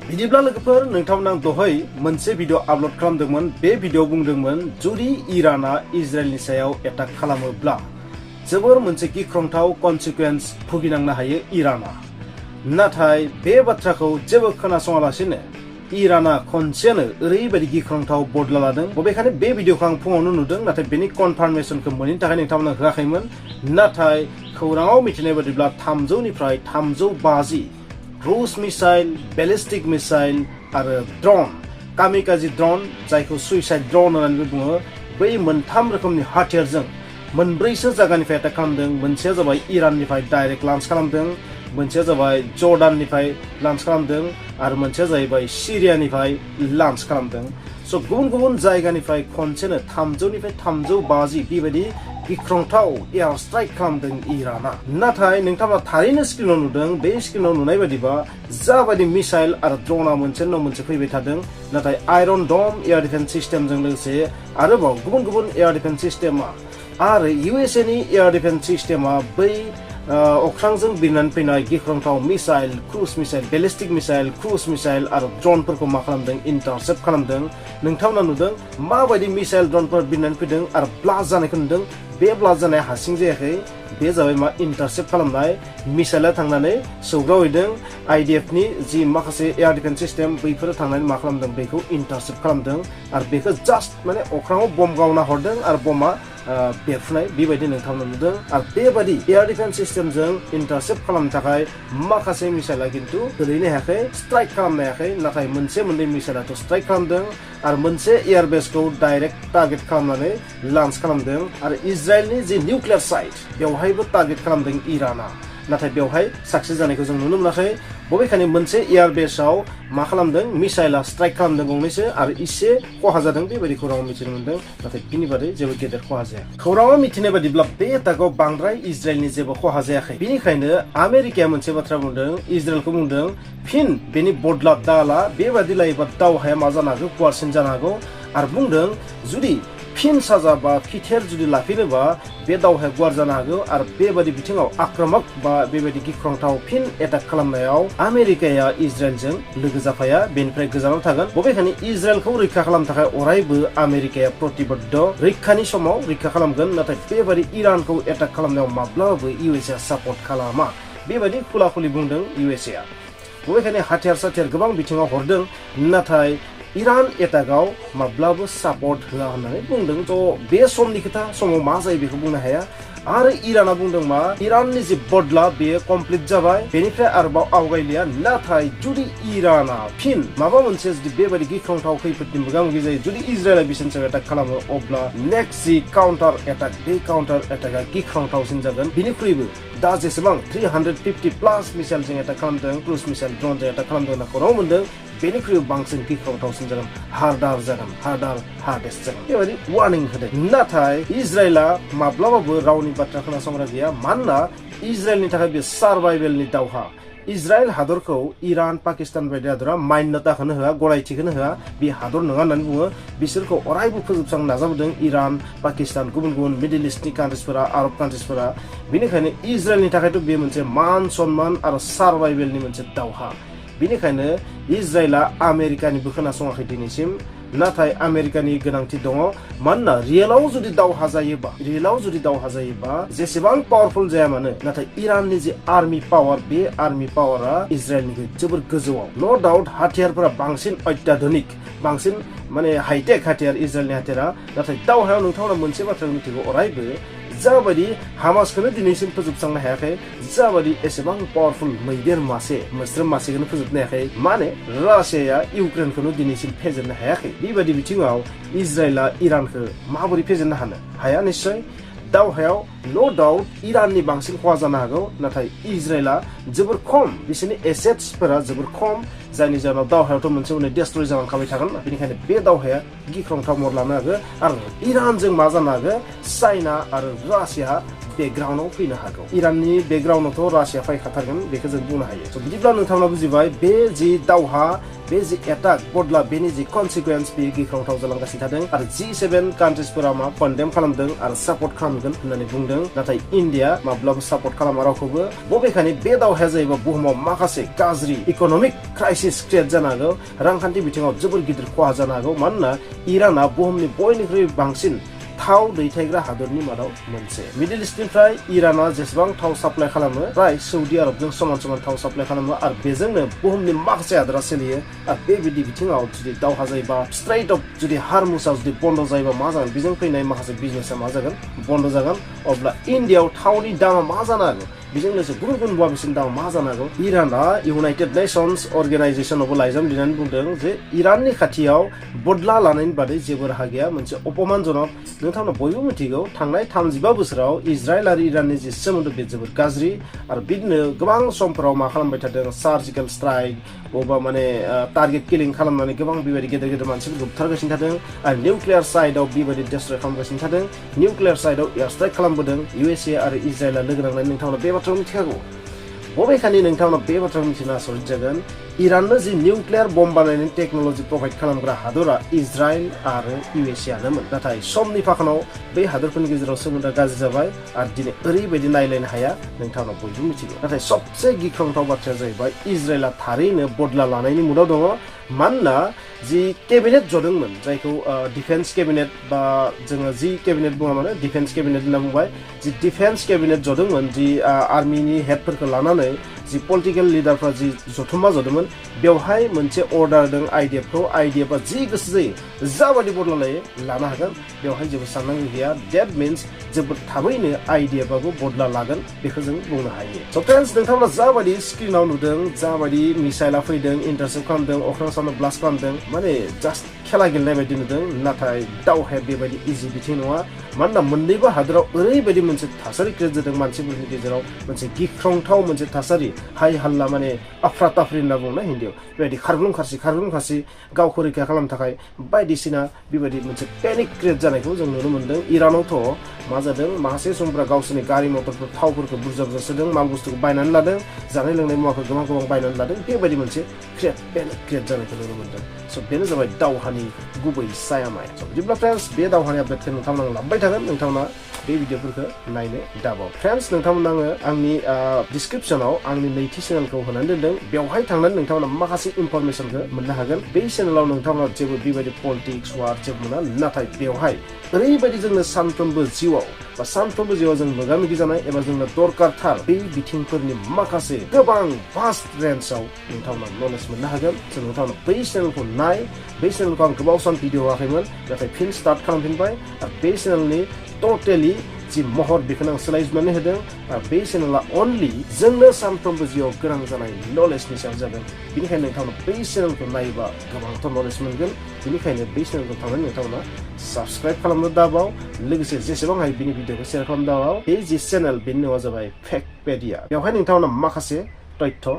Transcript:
बिदिब्ला लोगोफोर नोंथांमोना दहाय मोनसे भिडिअ आपल'ड खालामदोंमोन बे भिडिअ बुंदोंमोन जुदि इराना इजराइलनि सायाव एटाक खालामोब्ला जोबोर मोनसे गिख्रंथाव कनसिकुवेन्स भुगिनांनो हायो इराना नाथाय बे बाथ्राखौ जेबो खोनासङालासिनो इराना खनसेनो ओरैबायदि गिख्रंथाव बदला लादों बबेखानि बे भिडिअखौ आं फुङावनो नुदों नाथाय बेनि कनफार्मेशनखौ मोनैनि थाखाय नोंथांमोना होआखैमोन नाथाय खौराङाव मिथिनाय बादिब्ला 300 निफ्राय 350 क्रुज मिसाइल बेलिस्टिक मिसाइल आरो ड्रोन कामिकाजी ड्रोन जायखौ सुइसाइड ड्रोन होननानै बुङो बै मोनथाम रोखोमनि हाथियारजों मोनब्रैसो जायगानिफ्राय एटाक खालामदों मोनसेया जाबाय इराननिफ्राय डाइरेक्ट लन्च खालामदों मोनसेया जाबाय जर्डाननिफ्राय लन्च खालामदों आरो मोनसेया जाहैबाय सिरियानिफ्राय लन्च खालामदों स' गुबुन गुबुन जायगानिफ्राय खनसेनो 300 निफ्राय 350 बेबायदि गिख्रंथाव एयार स्ट्राइक खालामदों इराना नाथाय नोंथाङा थारैनो स्क्रिनाव नुदों बे स्क्रिनाव नुनाय बादिबा जाबायदि मिसाइल आरो ड्रोनआ मोनसेनि उनाव मोनसे फैबाय थादों नाथाय आयरन डम एयार डिफेन्स सिस्टेमजों लोगोसे आरोबाव गुबुन गुबुन एयार डिफेन्स सिस्टेमा आरो इउएसए नि एयार डिफेन्स सिस्टेमा बै अख्रांजों बिरनानै फैनाय गिख्रंथाव missile cruise missile ballistic missile cruise missile आरो ड्रोनफोरखौ मा खालामदों इन्टारसेप्ट खालामदों नोंथांमोना नुदों माबायदि मिसाइल ड्रोनफोर बिरनानै फैदों आरो ब्लास्ट जानायखौ नुदों बे ब्लास्ट जानाया हारसिं जायाखै बे जाबाय मा इन्टारसेप्ट खालामनाय मिसाइला थांनानै सौग्रावहैदों आइडिएफ नि जि माखासे एयार डिफेन्स सिस्टेम बैफोरो थांनानै मा खालामदों बेखौ इन्टारसेप्ट खालामदों आरो बेखौ जास्ट माने अख्राङाव बम गावना हरदों आरो बमा बेरफुनाय बेबायदि नोंथांमोना नुदों आरो बेबायदि एयार डिफेन्स सिस्टेमजों इन्टारसेप्ट खालामनो थाखाय माखासे मिसाइला खिन्थु गोलैनो हायाखै स्ट्राइक खालामनो हायाखै नाथाय मोनसे मोननै मिसाइलाथ' स्ट्राइक खालामदों आरो मोनसे एयारबेसखौ डाइरेक्ट टार्गेट खालामनानै लन्च खालामदों आरो इजराइलनि जि निउक्लियार साइट बेवहायबो टार्गेट खालामदों इराना नाथाय बेवहाय साक्सेस जानायखौ जों नुनो मोनाखै बबेखानि मोनसे एयारबेसआव मा खालामदों मिसाइला स्ट्राइक खालामदों गंनैसो आरो इसे खहा जादों बेबायदि खौराङाव मिथिनो मोन्दों नाथाय बिनि बादै जेबो गेदेर खहा जाया खौराङाव मिथिनाय बादिब्ला बे एटाकआव बांद्राय इजराइलनि जेबो खहा जायाखै बेनिखायनो आमेरिकाया मोनसे बाथ्रा बुंदों इजराइलखौ बुंदों फिन बेनि बदला दाला बेबादि लायोबा दावहाया मा जानो हागौ गुवारसिन जानो हागौ आरो बुंदों जुदि फिन साजा बा फिथेर जुदि लाफिनोबा बे दावहाया गुवार जानो हागौ आरो बेबादि बिथिङाव आक्रमक बा बेबायदि गिख्रंथाव फिन एटाक खालामनायाव आमेरिकाया इजराइलजों लोगो जाफाया बेनिफ्राय गोजानाव थागोन बबेखानि इजराइलखौ रैखा खालामनो थाखाय अरायबो आमेरिकाया प्रतिबद्ध रैखानि समाव रैखा खालामगोन नाथाय बेबादि इरानखौ एटाक खालामनायाव माब्लाबाबो इउएसए सापर्ट खालामा बेबादि खुला खुलि बुंदों इउएसए बबेखानि हाथियार साथियार गोबां बिथिङाव हरदों नाथाय इरान एटाकआव माब्लाबो सापर्ट होआ होननानै बुंदों थ' बे समनि खोथा समाव मा जायो बेखौ बुंनो हाया आरो इराना बुंदों मा इराननि जि बदला बेयो कमप्लिट जाबाय बेनिफ्राय आरोबाव आवगायलिया नाथाय जुदि इराना फिन माबा मोनसे जुदि बेबायदि गिख्रंथाव खैफोदनि मोगा मोगि जायो जुदि इजराइला बिसोरनि सायाव एटाक खालामो अब्ला नेक्स्ट जि काउन्टार एटाक बे काउन्टार एटाकआ गिख्रंथावसिन जागोन बिनिख्रुइबो दा जेसेबां 350+ मिसाइलजों एटाक खालामदों क्रुज मिसाइल ड्रोनजों एटाक खालामदों होनना खौरां मोन्दों बेनिख्रुइ बांसिन गिख्रंथावसिन जागोन हार्डेस्ट जागोन बेबायदि वार्निं होदों नाथाय इजराइला माब्लाबाबो रावनि बाथ्रा खोनासंग्रा गैया मानोना इजराइलनि थाखाय बे सार्भाइभेलनि दावहा इजराइल हादरखौ इरान पाकिस्तान बायदि हादरा मान्यताखौनो होआ गनायथिखौनो होआ बे हादर नङा होननानै बुङो बिसोरखौ अरायबो फोजोबस्रांनो नाजाबोदों इरान पाकिस्तान गुबुन गुबुन मिडल इस्टनि कान्ट्रिसफोरा आरब कान्ट्रिसफोरा बेनिखायनो इजराइलनि थाखायथ' बे मोनसे मान सन्मान आरो सार्भाइभेलनि मोनसे दावहा बेनिखायनो इजराइला आमेरिकानिबो खोनासङाखै दिनैसिम नाथाय आमेरिकानि गोनांथि दङ मानोना रियेलाव जुदि दावहा जायोबा जेसेबां पावारफुल जाया मानो नाथाय इराननि जे आर्मि पावार बे आर्मि पावारा इजराइलनिख्रुइ जोबोर गोजौआव नो डाउट हाथियारफोरा बांसिन अत्याधुनिक बांसिन माने हाइटेक हाथियार इजराइलनि हाथियारा नाथाय दावहायाव नोंथांमोना मोनसे बाथ्रा मिथिगौ अरायबो जाबायदि हामासखौनो दिनैसिम फोजोबस्रांनो हायाखै जाबायदि एसेबां पावारफुल मैदेर मासे मोस्रोम मासेखौनो फोजोबनो हायाखै माने रासियाया इउक्रेनखौनो दिनैसिम फेजेननो हायाखै बेबायदि बिथिङाव इजराइला इरानखौ माबोरै फेजेननो हाया निश्चय दावहायाव नो डाउट इराननि बांसिन खहा जानो हागौ नाथाय इजराइला जोबोर खम बिसोरनि एसेट्सफोरा जोबोर खम जायनि जाहोनाव दावहायावथ' मोनसे उनाव डेस्ट्रय जालांखाबाय थागोन बेनिखायनो बे दावहाया गिख्रंथाव महर लानो हागौ आरो इरानजों मा जानो हागौ चाइना आरो रासिया बेकग्राउन्डआव फैनो हागौ इराननि बेकग्राउन्डआवथ' रासिया फैखाथारगोन बेखौ जों बुंनो हायो बिदिब्ला नोंथांमोना बुजिबाय बे जि दावहा बे जि एटाक बदला बेनि जि कनसिकुवेन्स बे गिख्रंथाव जालांगासिनो थादों आरो G7 कान्ट्रिसफोरा मा कन्डेम खालामदों आरो सापर्ट खालामगोन होननानै बुंदों नाथाय इन्डिया माब्लाबा सापर्ट खालामा रावखौबो बबेखानि बे दावहाया जायोबा बुहुमाव माखासे गाज्रि इक'नमिक क्राइसिस क्रिएट जानो हागौ रांखान्थि बिथिङाव जोबोर गिदिर खहा जानो हागौ मानोना इराना बुहुमनि बयनिख्रुइ बांसिन थाव दैथायग्रा हादरनि मादाव मोनसे मिडल इस्टनिफ्राय इराना जेसेबां थाव साप्लाय खालामो प्राय सौदि आरबजों समान समान थाव साप्लाय खालामो आरो बेजोंनो बुहुमनि माखासे हादरा सोलियो आरो बेबायदि बिथिङाव जुदि दावहा जायोबा स्ट्रेइट अफ जुदि हारमुसआ जुदि बन्द जायोबा मा जागोन बेजों फैनाय माखासे बिजनेसा मा जागोन बन्द जागोन अब्ला इन्डियायाव थावनि दामा मा जानो हागौ बेजों लोगोसे गुबुन गुबुन मुवा बेसादनि दामा मा जानो हागौ इराना इउनाइटेड नेशन्स अर्गेनाइजेसनावबो लाइजाम लिरनानै बुंदों जे इराननि खाथियाव बदला लानायनि बादै जेबो राहा गैया मोनसे अपमानजनक नोंथांमोना बयबो मिथिगौ थांनाय 35 बोसोराव इजराइल आरो इराननि जि सोमोन्दो बे जोबोद गाज्रि आरो बिदिनो गोबां समफोराव मा खालामबाय थादों सार्जिकेल स्ट्राइक बबेबा माने टार्गेट किलिं खालामनानै गोबां बेबायदि गेदेर गेदेर मानसिफोरखौ बुथारगासिनो थादों आरो निउक्लियार साइडआव बेबायदि डिस्ट्रय खालामगासिनो थादों निउक्लियार साइडआव एयार स्ट्राइक खालामबोदों USA आरो इजराइला लोगो नांनानै नोंथांमोना बे बाथ्राखौ मिथिखागौ बबेखानि नोंथांमोना बे बाथ्राखौ मिथिना आसरित जागोन इराननो जि निउक्लियार बम बानायनायनि टेक्न'लजि प्रभाइड खालामग्रा हादरा इजराइल आरो USA आनोमोन नाथाय समनि फाखनाव बे हादरफोरनि गेजेराव सोमोन्दोआ गाज्रि जाबाय आरो दिनै ओरैबायदि नायलायनो हाया नोंथांमोना बयबो मिथिगौ नाथाय सबसे गिख्रंथाव बाथ्राया जाहैबाय इजराइला थारैनो बदला लानायनि मुडाव दङ मानोना जि केबिनेट जदोंमोन जायखौ डिफेन्स केबिनेट बा जोङो जि केबिनेट बुङा माने डिफेन्स केबिनेट होनना बुंबाय जि डिफेन्स केबिनेट जदोंमोन जि आर्मिनि हेडफोरखौ लानानै जि पलिटिकेल लिडारफ्रा जि जथुम्मा जदोंमोन बेवहाय मोनसे अर्डार दं आइडिएफआ जि गोसो जायो जाबायदि बदला लायो लानो हागोन बेवहाय जेबो साननांगौ गैया डेट मिन्स जोबोद थाबैनो आइडिएफआबो बदला लागोन बेखौ जों बुंनो हायो स' फ्रेन्ड्स नोंथांमोना जाबायदि स्क्रिनाव नुदों जाबायदि मिसाइला फैदों इन्टारसेप्ट खालामदों अख्रां सानाव ब्लास्ट खालामदों माने जास्ट खेला गेलेनाय बायदि नुदों नाथाय दावहाया बेबायदि इजि बिथिं नङा मानोना मोननैबो हादराव ओरैबायदि मोनसे थासारि क्रिएट जादों मानसिफोरनि गेजेराव मोनसे गिख्रंथाव मोनसे थासारि हाय हल्ला माने आफ्रा ताफ्रि होनना बुङो ना हिन्दीयाव बेबायदि खारग्लुं खारसि गावखौ रैखा खालामनो थाखाय बायदिसिना बेबायदि मोनसे पेनिक क्रिएट जानायखौ जों नुनो मोन्दों इरानावथ' मा जादों माखासे समफ्रा गावसोरनि गारि मटरफोर थावफोरखौ बुरजा सोदों माल बुस्थुखौ बायनानै लादों जानाय लोंनाय मुवाखौ गोबां बायनानै लादों बेबायदि मोनसे पेनिक क्रिएट जानायखौ नुनो मोन्दों स' बेनो जाबाय दावहानि गुबै सायामाय स' बिदिब्ला फ्रेन्ड्स बे दावहानि आपडेटखौ नोंथांमोना लांबाय थागोन नोंथांमोना बे भिडिअफोरखौ नायनो दाबाव फ्रेन्ड्स नोंथांमोना आङो आंनि डिसक्रिपसनाव आंनि नैथि चेनेलखौ होनानै दोनदों बेवहाय थांनानै नोंथांमोना माखासे इनफरमेसनखौ मोननो हागोन बे चेनेलाव नोंथांमोना जेबो बेबायदि पलिटिक्स वार जेबो मोना नाथाय बेवहाय ओरैबायदि जोंनो सानफ्रोमबो जिउआव जों मोगा मोगि जानाय एबा जोंनो दरकारथार बे बिथिंफोरनि माखासे गोबां भास्ट रेन्जआव नोंथांमोना नलेज मोननो हागोन जों नोंथांमोना बै चेनेलखौ बै चेनेलखौ आं गोबाव सान भिडिअ होआखैमोन नाथाय फिन स्टार्ट खालामफिनबाय आरो बे चेनेलनि टटेलि जि महर बेखौनो आं सोलायजोबनानै होदों आरो बे चेनेला अनलि जोंनो सानफ्रोमबो जिउआव गोनां जानाय नलेजनि सायाव जागोन बेनिखायनो नोंथांमोना बै चेनेलखौ नायोबा गोबांथार नलेज मोनगोन बेनिखायनो बै चेनेलखौ थांनानै नोंथांमोना साबस्क्राइब खालामनो दाबाव लोगोसे जेसेबां हायो बिनि भिडिअखौ शेयार खालामनो दाबाव बे जि चेनेल बेनि मुङा जाबाय फेकपेडिया बेवहाय नोंथांमोना माखासे तथ्य